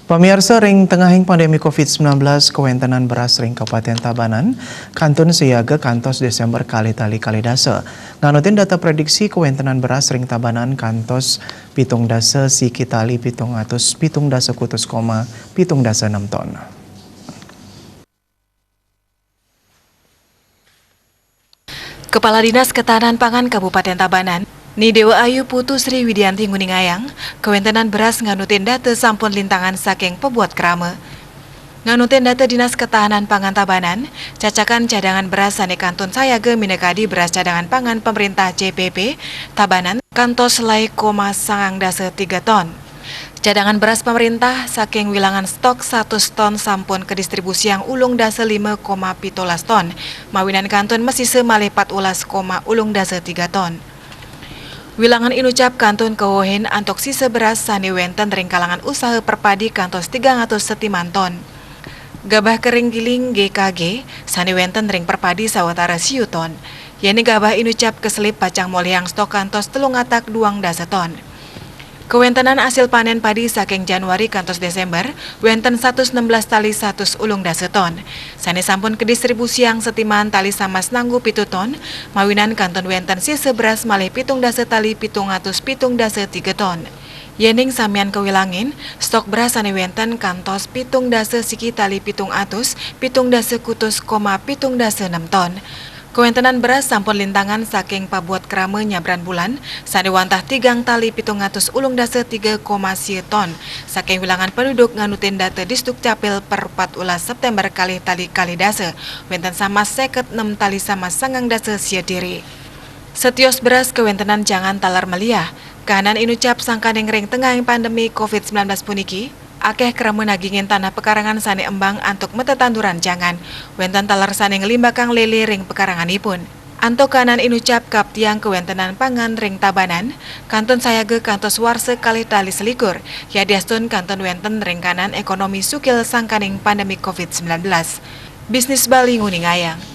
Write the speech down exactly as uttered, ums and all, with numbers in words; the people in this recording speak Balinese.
Pamiarsa, ring tengahing pandemi covid sembilan belas, kawéntenan beras ring Kabupatén Tabanan kantun siaga kantos Désémber kalih tali kalih dasa. Nganutin data prédiksi kawéntenan beras ring Tabanan kantos pitung dasa siki tali pitung atus pitung dasa kutus koma pitung dasa enam ton. Kepala Dinas Ketahanan Pangan Kabupaten Tabanan, Ni Dewa Ayu Putu Sri Widianti nguningayang, kawéntenan beras nganutin data sampun lintangan saking pabuat krama. Nganutin data Dinas Ketahanan Pangan Tabanan, cacakan cadangan beras sané kantun sayaga minakadi beras cadangan pangan pamréntah C P P Tabanan kantos lai koma sangang dasa tiga ton. Cadangan beras pamréntah saking wilangan stok satus ton sampun kadistribusiang ulung dasa lima koma pitulas ton, mawinan kantun masisa malih pat ulas koma ulung dasa tiga ton. Wilangan inucap kantun kawewehin antuk sisa beras sané wénten ring kalangan usaha perpadi kantos tigang atus setiman ton. Gabah kering giling G K G sané wénten ring perpadi sawatara siu ton. Yéning gabah inucap kaselip pacang molihang stok kantos telung atak duang dasa ton. Kawéntenan asil panén padi saking Januari kantos Désémber wénten satus enam belas tali satus ulung dasa ton. Sané sampun kadistribusiang setiman tali samas nanggu pitu ton, mawinan kantun wénten sisa beras malih pitung dasa tali pitung atus pitung dasa tiga ton. Yéning samian kawilangin, stok beras sané wénten kantos pitung dasa siki tali pitung atus pitung dasa kutus koma pitung dasa enam ton. Kawéntenan beras sampun lintangan saking pabuat krama nyabran bulan, sané wantah tigang tali pitung atus ulung dasa tiga koma sia ton. Saking wilangan penduduk nganutin data Disdukcapil per pat ulas Séptémber kalih tali kalih dasa, wénten samas seket enam tali samas sangang dasa sia diri. Satios beras kawéntenan jangan taler maliah. Kahanan inucap sangkaning ring tengahing pandemi covid sembilan belas puniki, akéh krama nagingin tanah pekarangan sané embang antuk matetanduran jangan. Wénten taler sané nglimbakang lélé ring pekaranganipun. Antuk kahanan inucap kaptiang kawéntenan pangan ring Tabanan, kantun sayaga kantos warsa kalih tali selikur, yadiastun kantun wénten ring kahanan ékonomi sukil sangkaning pandemi covid sembilan belas. Bisnis Bali nguningayang.